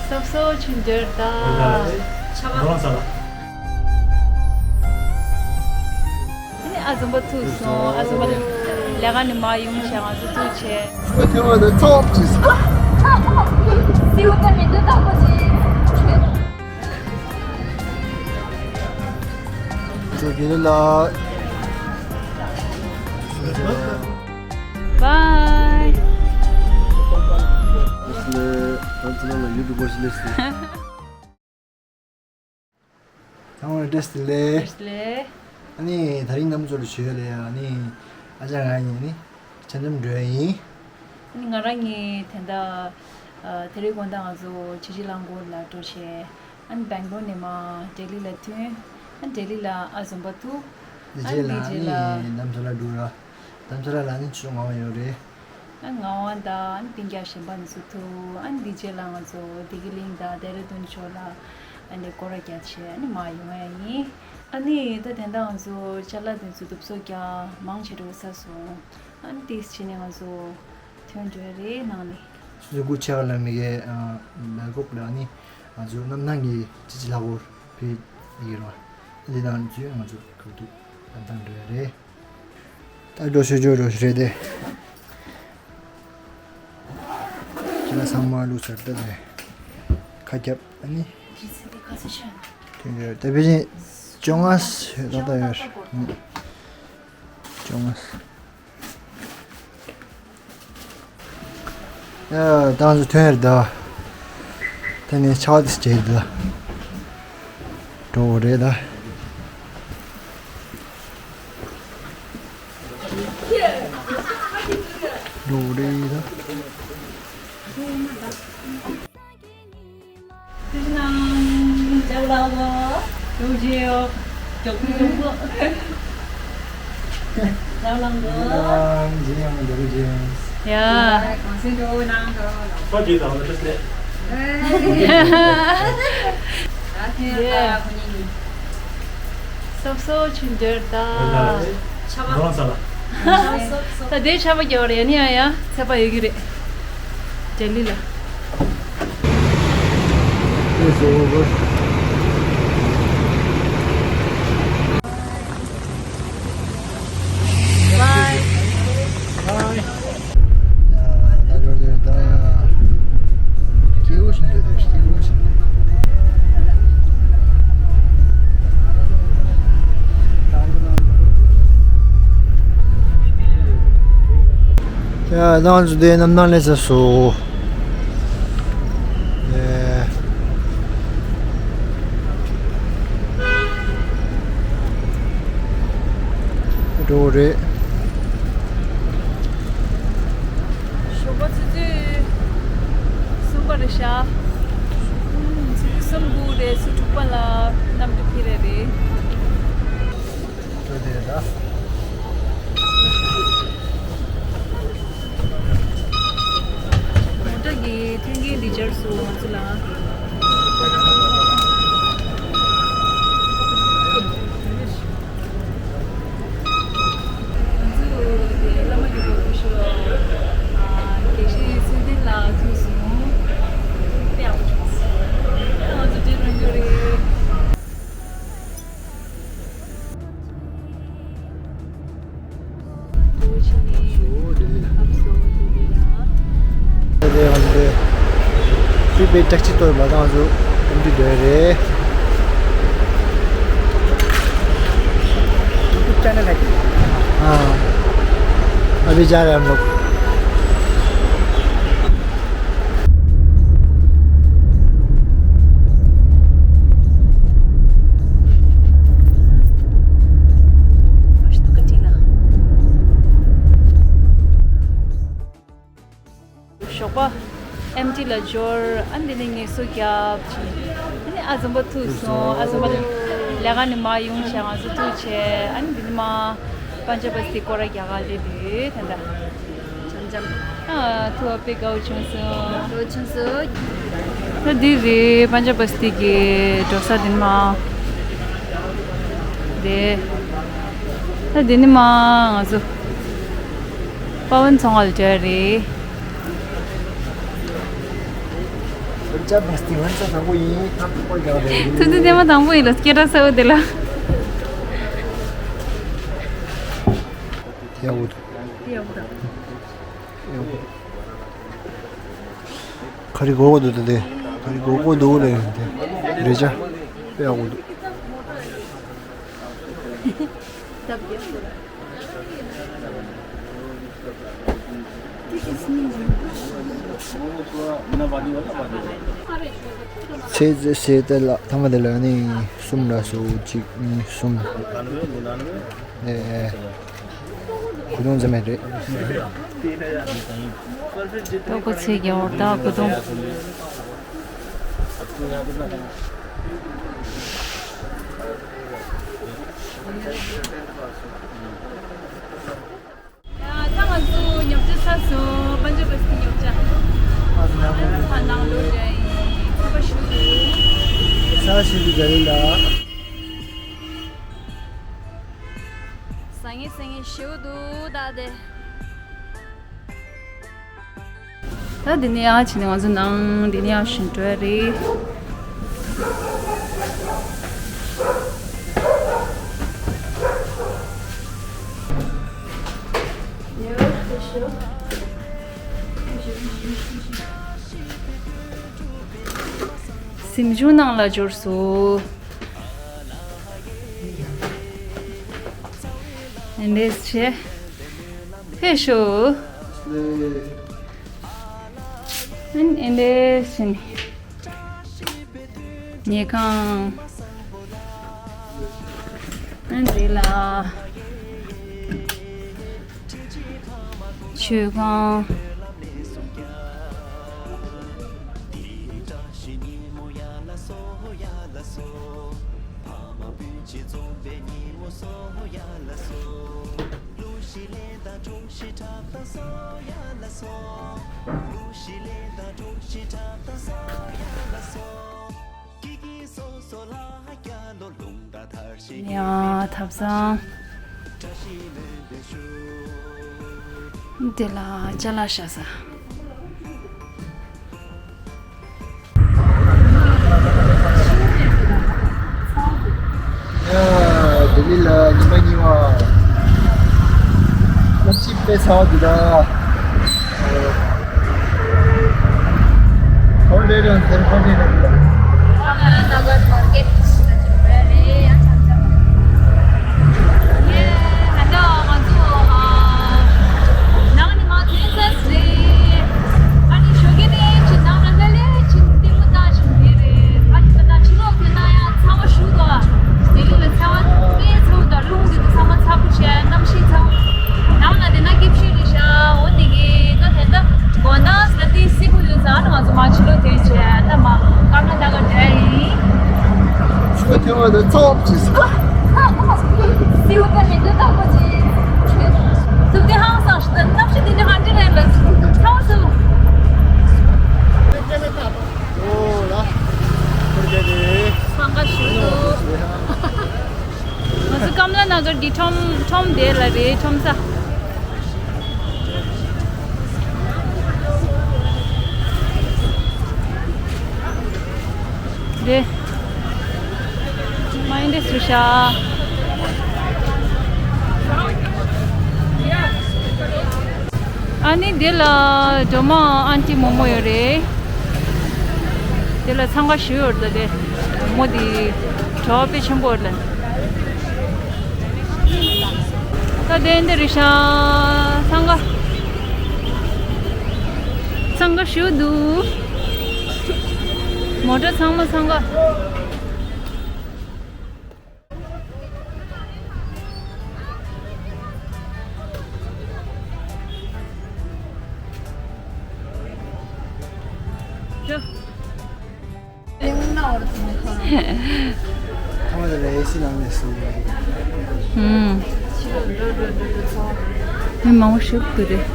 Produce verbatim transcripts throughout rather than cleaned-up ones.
སོབ་སོ་ཆུ་འདོར་ད། ཨ་ནི་ཨ་ཛོམ་པ་ཐུག་སོང་། ཨ་ཛོམ་པ་ལས་ཀ་ནས་མར་ཡོང་བྱས་ང་ཚོ་ཐུག་བྱས། ཚོ་དགེ་ལེགས་ལགས། Bye. ཚང་མ་ལ་བཀྲ་ཤིས་བདེ་ལེགས། ཨ་ནི་དེ་རིང་རྣམ་ཚོ་ལ་ཞུ་ཡ་ལས། ཨ་ནི་ཨ་ཅག་ང་གཉིས་ནི་ཆ་འཇམ་འགྲོ་ཡ་ཡིན། ཨ་ནི་ང་རང་གཉིས་དེ་འདྲ་དེ་རིང་དགོང་དག་ང་ཚོ་ཆི་ཅི་ལང་གོ་ལ་འགྲོ་བྱས། ཨ་ནི་སྦེང་ལོར་ནས་མར་ལྡི་ལི་ལ་ཐོན། ཨ་ནི་ལྡི་ལི་ལ་ཨ་ཛོམ་པ་ཐུག། ཨ་ནི་དེ་རྗེས་ལ་ཨ་ནི་རྡ་རམ་ས་ལ་འགྲོ་ར། རྡ་རམ་ས་ལ་ལ་ནི་ཆུ་ང་བ་ཡོད་རེད། ཨ་ངག་དབང་དང་ཨ་ནི་སྤུན་ཀྱག་གཞན་པ་ནི་ཚོ་ཐུག། ཨ་ནི་དེ་རྗེས་ལ་ང་ཚོ་བདེ་སྐྱིད་གླིང་དང་ལྡེ་ར་ལྡུན་ཕྱོགས་ལ་ཨ་ནི་སྐོར་ར་རྒྱག་བྱས་ཨ་ནི་མར་ཡོང་ཡ་ཡིན། ཨ་ནི་ད་དེ་འདྲ་ང་ཚོ་ཅ་ལག་དེ་ཚོ་གདུབ་སོ་རྒྱག་མང་ཆེ་འགྲོ་ས་སོང་། ཨ་ནི་དེ་བྱས་ནས་ང་ཚོ་ཐོན་འགྲོ་ཡ་རེད་ནང་ནས། སུ་གུ་ཆེ་ག་ལ་མི་གའི་སྦེལ་ཀོབ་ལ་ཨ་ནི་ང་ཚོ་གནམ་ཐང་གི་ཅི་ཅི་ལ་གོར་ཕེ་ཡི་ར། འདི་ནང་ཚུད་ང་ཚོ་ཁ་ཐུག་གནམ་ཐང་འགྲོ་ཡ་རེད། ད་འགྲོ་ཤོད་འགྲོ་ཤོད་རེད་དེ། ཁྱེད་རང་ཚང་མ་ལུག་ཟེར་ཏེ་ནས་ཁ་རྒྱབ་ཨ་ནི། ད་དཔེ་ཅན་བཅོ་ལྔ་ལྟ་ལྟ་ཡོད། བཅོ་ལྔ། ཡ་ད་ང་ཚོ་ཐོན་ཡར་ད། ད་ནི་ཆ་བ་དེ་བྱས་ད། འགྲོ་རེད་ད། འགྲོ་རེད་ད། སོབ་སོབ་ཆུ་འདོར་ད། ད་དེ་ཆར་པ་རྒྱག་པ་རེད། ཡ་ནི་ཡ་ཡ་ཚད་པ་ཡོད་ཀྱི་རེད། ལྡི་ལི་ལ། ཡ་ད་ང་ཚོ་དེ་གནམ་ཐང་སླེབས་ཚར་སོང་། ཨེ། འགྲོ་རེད། ཞོགས་པ་ཆུ་ཚོད་གསུམ་པ་རེད་ཤག་ཆུ་ཚོད་གསུམ་དགུ་རེད། ཆུ་ཚོད་དྲུག་པ་ལ་གནམ་གྲུ་འཕུར་རེད་རེད། མོ་ཊ་གི་མཐུན་རྐྱེན་འདི་སྦྱར་སོང་ང་ཚོ་ལ། ང་ཚོ་དེ་བླ་མ་རྒྱུད་པ་སྐུ་ཞབས་དགེ་བཤེས་ཚེ་བརྟན་ལགས་ཐུག་སོང་། དཔེ་ཡག་པོ་བྱུང་སོང་། ང་ཚོ་འདྲེ་རང་རྒྱུ་རེད། हाँ, अभी जा रहे हैं हम लोग। ཞོགས་པ་ཨེམ་ཊི་ལ་འབྱོར། ཨ་ནི་དེ་ནས་ངལ་གསོ་རྒྱབ་བྱས། ཨ་ནི་ཨ་ཛོམ་པ་ཐུག་སོང་། ཨ་ཛོམ་པ་ལས་ཀ་ནས་མར་ཡོང་བྱས་ང་ཚོ་ཐུག་བྱས། ཨ་ནི་དེ་ནས་མར་པན་ཇ་བ་སྟི་སྐོར་ར་རྒྱག་ག་སླེབས་ཡོད་ད་ལྟ། འཇམ་འཇམ། ཨ་ཐུག་པ་དཔེ་དགའ་བོ་བྱུང་སོང་། དགའ་བོ་བྱུང་སོང་། ད་འདི་རེད་པན་ཇ་བ་སྟི་གི་འགྲོ་ས་དེ་ནས་མར། རེད། ད་འདི་ནི་མ་ང་ཚོ་པ་ཝན་ཚོང་ཁང་ལ་འབྲེལ་རེད། ཐུགས་རྗེ་ཆེ། དེ་མ་དང་པོ་ཡིན་ལ་སྐད་གྲགས་གསལ་པོ་དེ་ལ། དེ་ཡག་པོ་འདུག་ཡག་པོ་འདུག་ག་རེ་གོ་གོ་འདུག་དེ། ག་རེ་གོ་གོ་འདུག་ལས་དེ། རེ་ཆ་དཔེ་ཡག་པོ་འདུག་ཚེས་ཚེས་དེ་ལ་ཐ་མ་དེ་ལ་ནི་གསུམ་ལ་སོ་གཅིག་གཉིས་གསུམ། ཨེ། གོ་དོན་ཙམ་མེད་རེད། ལྟོ་གོས་ཚེས་བརྒྱད་པར་ད་གོ་དོན། ཡ། ད་ང་ཚོ་ཉོ་ཆ་ཚར་སོང་། པན་ཇབ་བེ་སི་ཉོ་ཆ། ཨ་ནི་ཕ་ནང་ལོགས་རེད། ཁ་པར་ཞུ་དུས། ས་ཞུ་དུས་ག་རེ་ལ། ཟ་ངེ་ཟ་ངེ་ཞེ་པོ་འདུག་ད་དེ། ད་འདི་ནས་ཡར་ཕྱིན་ནས་ང་ཚོ་ནང་འདི་ནས་ཡར་ཕྱིན་འགྲོ་ཡ་རེད། གཟིམ་ཆུང་ནང་ལ་འབྱོར་སོང་། ཨེ་འདྲས་བྱས། ཕེབས་ཤོག་ཨན་ཨེ་འདྲས་བྱས་ནས། ཉལ་ཁང་། ཨན་འདི་ལ། མཆོད་ཁང་། ཡ། ཐབ་ཚང་། འདི་ལ་ཅ་ལག་བཞག་ས། ཡ། ལྡི་ལི་ལ་ཉི་མ་གཉིས་པ། གནམ་གཤིས་དཔེ་ཚ་བ་འདུག་ད། ཁོང་རེ་རེ་ཟེར་ཁོང་རེ་རེ། ནང་ནས་མར་ཐོན་ཚར་རེད། ཨ་ནི་ཞོགས་ཀས་ནས་ཕྱིན་ནང་ལ་སླེབས་ཕྱིན་ལྟད་མོ་ལྟ་བཞིན་དེ་རེད། ཨ་ནི་ད་ལྟ་ཕྱི་ལོགས་ཐོན་ན་ཡང་ཚ་བ་ཞུ་དགོས། ལྡི་ལི་ལ་ཚ་བ་དཔེ་ཚ་བོ་དང་རླུང་འདི་ཚོ་ཚང་མ་ཚ་པོ་བྱས། གནམ་གཤིས་ཚ་བོ། ནང་ལ་བསྡད་ན་སྐྱིད་ཤོས་རེད་ཤག་འོ་དེ་གི་ད་དེ་འདྲ་དགོང་དག་ལ་དེ་སྲིད་པོ་ཡོད་ཙང་ང་ཚོ་མར་ཕྱི་ལོགས་ཐོན་བྱས་ད་མར་སྐར་མ་ལྟ་ག་འགྲོ་ཡ་ཡིན། ཚུར་ཐོན་པ་དང་ཚ་བ་བྱས་སོང་། སེའུ་ཀ་མི་འདུག་ཐག་པ་ཅིག་ཟུག་དེ་ཧང་སང་ཞིག་དང་གནམ་གཤིས་དེ་འདྲ་ཧང་ཅི་རེད་ལ་ཚ་བ་ཟུག་ཨོ་ལ། ཁོར་ག་དེ། སང་ག་ཞུ་དུ། ང་ཚོ་ཀམ་ལ་ན་གར་གྱི་ཁྲོམ་ཁྲོམ་དེ་ལ་རེད། ཁྲོམ་ས། རེད། མ་ཡིན་དེ་སུ་ཤ། ཨ་ནི་དེ་ལ་སྒྲོལ་མ་ཨན་ཊི་མོག་མོག་ཡོད་རེད། དེ་ལ་འཚང་ཁ་ཞུ་ཡོད་རེད་དེ། མོ་དེ་གྲོགས་དཔེ་ཆེན་པོ་རེད། ད་དེ་འདི་རེད་ཤག་འཚང་ཁ། འཚང་ཁ་ཞུ་འདུག་མོ་ཊ་ཚང་མ་འཚང་ཁ། ཐ་མ་དེ་ལ་ཨེ་སི་ནང་ནས་སུ། ཧུམ། མི་མང་པོ་ཞིག་འདུག་རེད།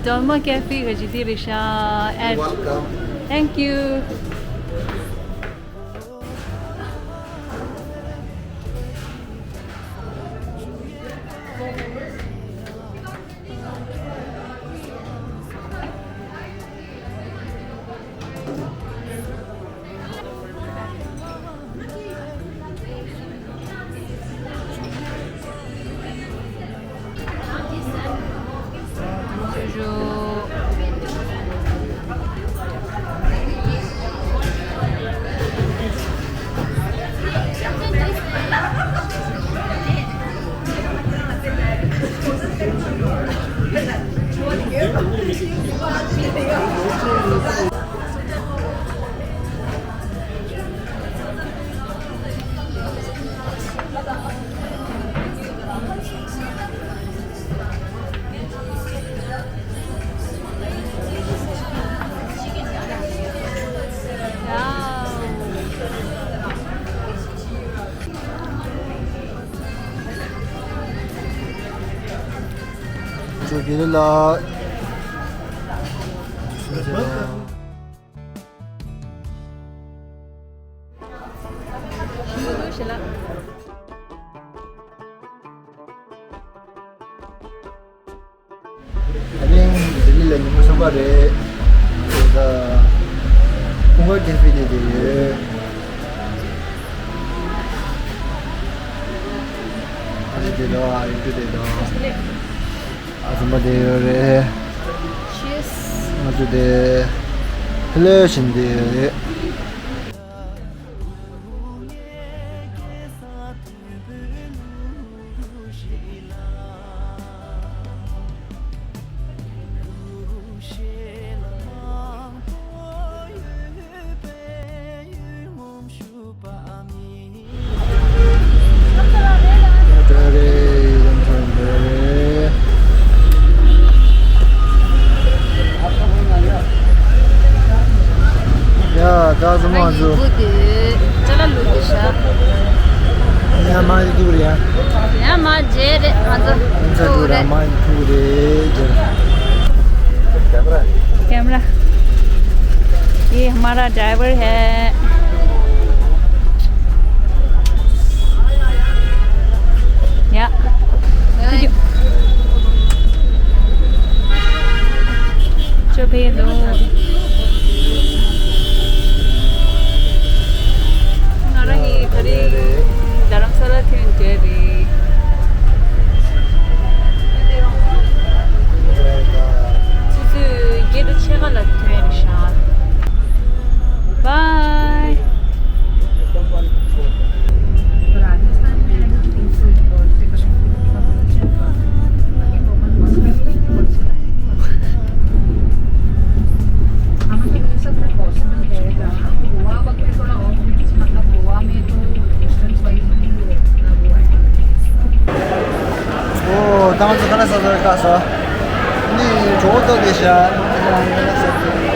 Dolma Cafe གི་ཇི་ཏི་རེད་ཤག You're welcome. Thank you. ཅོ་གི་ལ། ད་རིང་ལྡི་ལི་ལ་ཉིན་མོ་གསུམ་པ་རེད། དེ་ད་ཀུན་དགའ་ཀེ་ཧྥེ་དེ་དེ་ཡོད། ཨ་རི་དེ་ད་ཨ་རི་དེ་ད། ཨ་ཙམ་པ་དེ་ཡོད་རེད། Cheers. ང་ཚོ་དེ་ཕི་ལེ་བཞིན་དེ་ཡོད་རེད། ཡ། ད་ཚོ་མ་ཚོ། ཅ་ལག་ལུག་གི་ཤ། ཡ་མ་ཡི་ཐུག་རེད་ཡ། ཡ་མ་རྗེས་རེད་ང་ཚོ། ཨ་ཚ་ཐུག་རེད་མ་ཡི་ཐུག་རེད་རྗེས། कैमरा। ये हमारा ड्राइवर है। या। चुप ही लो। ང་རང་གཉིས་ད་རེས་རྡ་རམ་ས་ལ་ཐོན་བསྡད་རེད། ཆུ་ཚོད་བརྒྱད་དང་ཕྱེད་ཀ་ལ་ཐོན་རེད་ཤག Bye. ཨོ། ད་ང་ཚོ་ཁ་ལག་ཟ་ཟ་རེད་ཁ་ཟ། ནི་གྲོགས་པོ་ཏོ་དེ་ཤ། ཁ་ལག་ཟ་ཟ་རེད།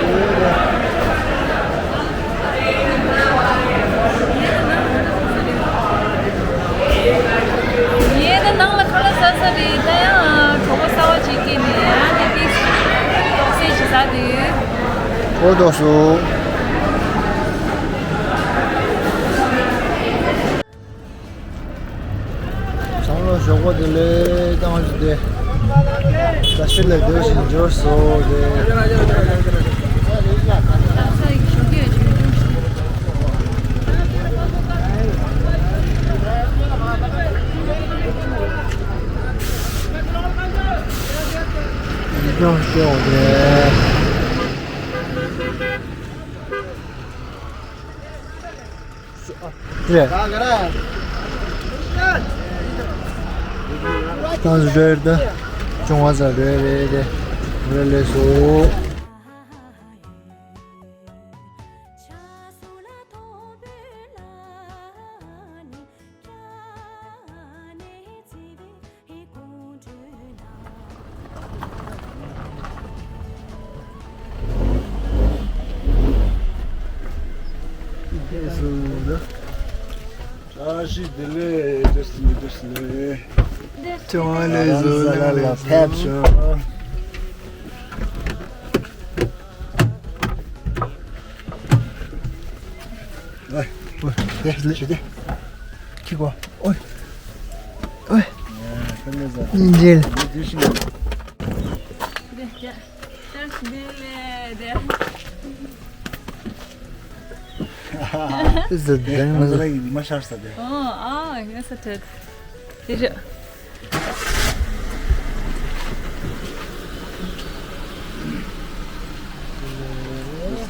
ངས་ད་ནང་ལ་ཁ་ལག་ཟ་ཟ་རེད། ད་ཡང་གྲོགས་པོ་གསར་པ་ཅིག་སྐྱེས་ནས་ཡང་དེ་དེ་སེ་ཞིག་ཟ་དུས། ཨོ་དོ་སོ། ཚང་མ་ཞོགས་པ་དེ་ལས་བཏང་རེད་དེ། ད་ཕྱི་ལ་སྡོད་བཞིན་འབྱོར་སོང་དེ། ཡིག་རྒྱང་ཤོད་འོང་དེ། རེད། ད་རེད་ད། ཅུང་བ་ཟ་རེད་རེད་རེད། རེད་ལས་སོ། བཀྲ་ཤིས་བདེ་ལེགས། བཀྲ་ཤིས་བདེ་ལེགས། ཅོང་ལེ་བཟོ་ལ་ལ་ཕེབས་ཤོག་དེ་ལས་ཞུ་དེ། ཁྱི་གོ། ཨོའི། ཨོའི། འཇིལ། ཟི་དེང་ཟི། མ་ཤར་ས་དེ། ཨོ་ཨ་ཡ་ས་ཐད། དེ་རེད།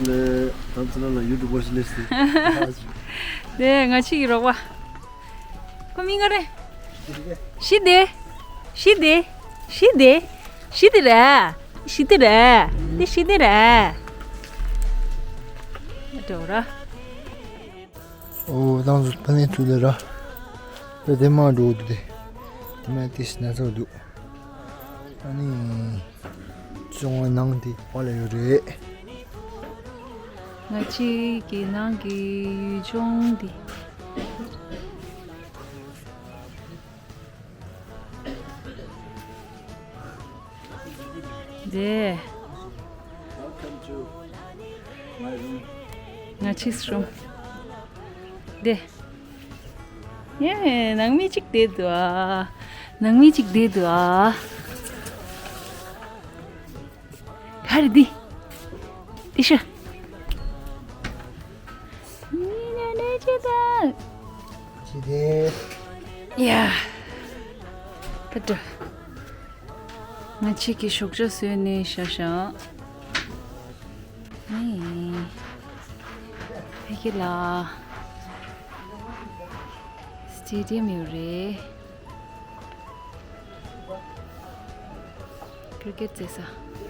ལས་ད་ཚོ་ལ་ཡུ་ཊུབ་ཝོཆ་ལིསི་ཊི། དེ་ང་ཆི་གི་རོགས་པ། ཁོ་མིང་ག་རེ། ཤི་དེ། ཤི་དེ། ཤི་དེ། ཤི་དེ་རེད། ཤི་དེ་རེད། དེ་ཤི་དེ་རེད། འགྲོ་ར། ཨོ་ད་ཚོ་ཕ་ནས་ཚུར་ལ་ར། དེ་དེ་མ་འགྲོ་འདུག་དེ། དེ་མ་དེ་སྣ་ཚོགས་འདུག་ཨ་ནི། ཅོང་ནང་དེ་ཕ་ལ་ཡོད་རེད། ང་ཅིག་གི་ནང་གི་ཡུལ་ལྗོངས་འདི། དེ། ང་ཅིག་སྲུང་། དེ། ཡེ། ནང་མི་གཅིག་བསྡད་འདུག་ཨ། ནང་མི་གཅིག་བསྡད་འདུག་ཨ། ག་རེ་འདི། འདི་ཤོད། ཅི་དེ། ཡ། ཕ་དྲ། ང་ཅིག་གི་ཞོགས་ཇ་བཟོས་ནས་བཞག་བཞག་ཨེ། ཕ་གི་ལ། སི་ཊེ་ཌི་ཡམ་ཡོད་རེད། ཀི་རི་ཀེ་ཊི་རྩེ་ས།